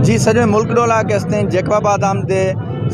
जी सॼो मुल्क डोला कहिस्ते जैकबाबाद आमदे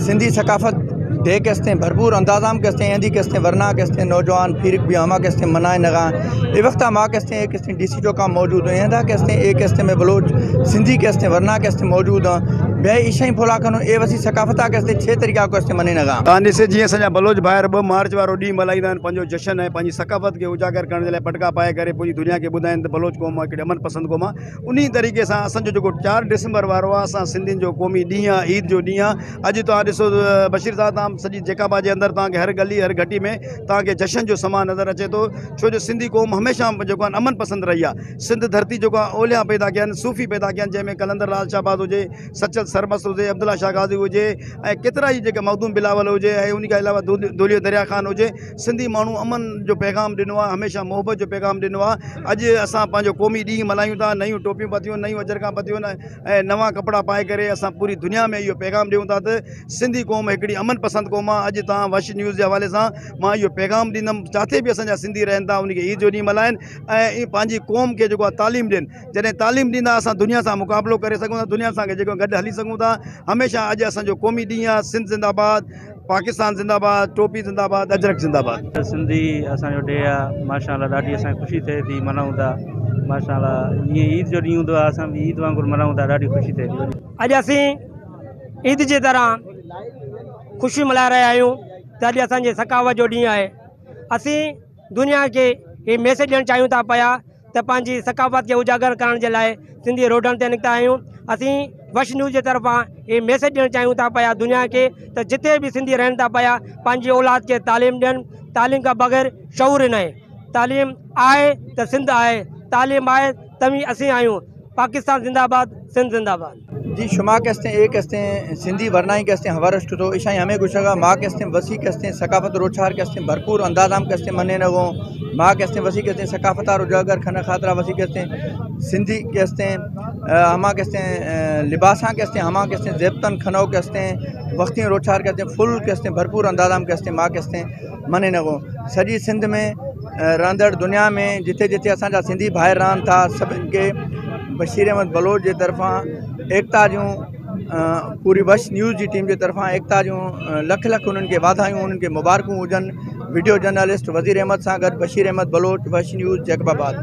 सिंधी सकाफ़त डे कहिस्ते भरपूर अंदाज़ाम कहिस्ते आंदी कहिस्ते वरना कहिस्ते नौजवान फिर भी हमा कहिस्ते मनाए नगा ए वक्त माँ कहिस्ते एक कहिस्ते डीसी चौका मौजूद हैं कहिस्ते एक कहिस्ते में बलोच सिंधी कहिस्ते वरना कहिस्ते मौजूद हैं ॿिया ईशाई फोला खनो ए वसी सकाफ़त कहिस्ते 6 तरीक़ा कहिस्ते मने नगा। तव्हां ॾिसे जीअं असांजा बलोच भाइर 2 मार्च वारो ॾींहुं मल्हाईंदा आहिनि, पंहिंजो जशन ऐं पंहिंजी सकाफ़त खे उजागर करण जे लाइ पटका पाए करे पूरी दुनिया खे ॿुधाइनि त बलोच क़ौम हिकिड़ी अमन पसंदि क़ौम आहे। उन तरीक़े सां असांजो जेको 4 डिसंबर वारो आहे, असां सिंधियुनि जो क़ौमी ॾींहुं आहे, ईद जो ॾींहुं आहे। अॼु तव्हां ॾिसो बशीर साहब, तव्हां सॼी जेकाबा जे अंदरि तव्हांखे हर गली हर घटी में तव्हांखे जशन जो समा नज़र अचे थो, छो जो सिंधी क़ौम हमेशह जेको आहे अमन पसंदि रही आहे। सिंध धरती जेको आहे ओलिया पैदा कया आहिनि, सूफ़ी पैदा कया आहिनि, जंहिंमें कलंदर लाल शाहबाज़ हुजे, सचल सरमस्त हुजे, अब्दुल्ला शाह गाज़ी हुजे ऐं केतिरा ई जेके मख़दूम बिलावल हुजे ऐं उन खां अलावा दुलियो दरिया ख़ान हुजे। सिंधी माण्हू अमन जो पैगाम ॾिनो आहे, हमेशह मोहबत जो पैगाम ॾिनो आहे। अॼु असां पंहिंजो क़ौमी ॾींहुं मल्हायूं था, नयूं टोपियूं पतियूं, नयूं अजरकां पतियूं ऐं नवां कपिड़ा पाए करे असां पूरी दुनिया में इहो पैगाम ॾियूं था त सिंधी क़ौम हिकिड़ी अमन पसंदि क़ौम आहे। अॼु तव्हां वश न्यूज़ जे हवाले सां मां इहो पैगाम ॾींदमि, जिते बि असांजा सिंधी रहनि था उनखे ईद जो ॾींहुं मल्हाइनि ऐं पंहिंजी क़ौम खे जेको आहे तालीम ॾियनि। जॾहिं तालीम ॾींदा असां दुनिया सां मुक़ाबिलो करे सघूं था, दुनिया सां जेको गॾु हली सघूं था। हमेशह अॼु असांजो क़ौमी ॾींहुं आहे। सिंध ज़िंदाबाद, पाकिस्तान ज़िंदाबाद, टोपी ज़िंदाबाद, अजरक ज़िंदाबाद। सिंधी असांजो डे आहे, माशाअल्लाह ॾाढी असांखे ख़ुशी थिए थी, मनाऊं था माशाअल्लाह। ईअं ईद जो ॾींहुं हूंदो आहे, असां बि ईद वांगुरु मनाऊं था, ॾाढी ख़ुशी थिए थी। अॼु असीं ईद जी तरह ख़ुशी मल्हाए रहिया आहियूं त अॼु असांजे सकावत जो ॾींहुं आहे। असीं दुनिया खे हीउ मैसेज ॾियणु चाहियूं था पिया त पंहिंजी सकाफ़त खे उजागर करण जे लाइ सिंधी रोडनि ते निकिता आहियूं। असीं वश न्यूज़ जे तरफ़ां हीउ मैसेज ॾियणु चाहियूं था पिया दुनिया खे त जिते बि सिंधी रहनि था पिया पंहिंजी औलाद खे तालीम ॾियनि। तालीम खां बग़ैर शऊर न आहे। तालीम आहे त सिंध आहे, तालीम आहे तव्हीं असीं आहियूं। पाकिस्तान ज़िंदाबाद, सिंध ज़िंदाबाद। जी शुमा कहते हैं एक कहते हैं सिंधी वरनाई कहते हैं हवारष्ट तो ईशाई हमें गुशगा माँ कहते हैं वसी कहते हैं सकाफ़त रोछार कहते हैं भरपूर अंदाज़ाम कहते हैं मने नगो माँ कहते हैं वसी कहते हैं सकाफ़त उजागर खना खातरा वसी कहते हैं सिंधी कहते हैं हमा कहते हैं लिबासा कहते हैं हमा कहते हैं जेबतन खनो कहते हैं वक्ती रोछार कहते हैं फुल कहते हैं भरपूर अंदाज़ाम कहते हैं माँ कहते हैं मने नगो। सॼी सिंध में रहंदड़ दुनिया में जिथे जिथे असांजा सिंधी भाइर रहनि था सभिनि खे बशीर अहमद बलोच जे तरफ़ां एकता जूं पूरी वश न्यूज़ जी टीम जे तरफ़ां एकता जूं लख लख उन्हनि खे वाधायूं, उन्हनि खे मुबारकूं हुजनि। वीडियो जर्नलिस्ट वज़ीर अहमद सां गॾु बशीर अहमद बलोच, वश न्यूज़, जैकबाबाद।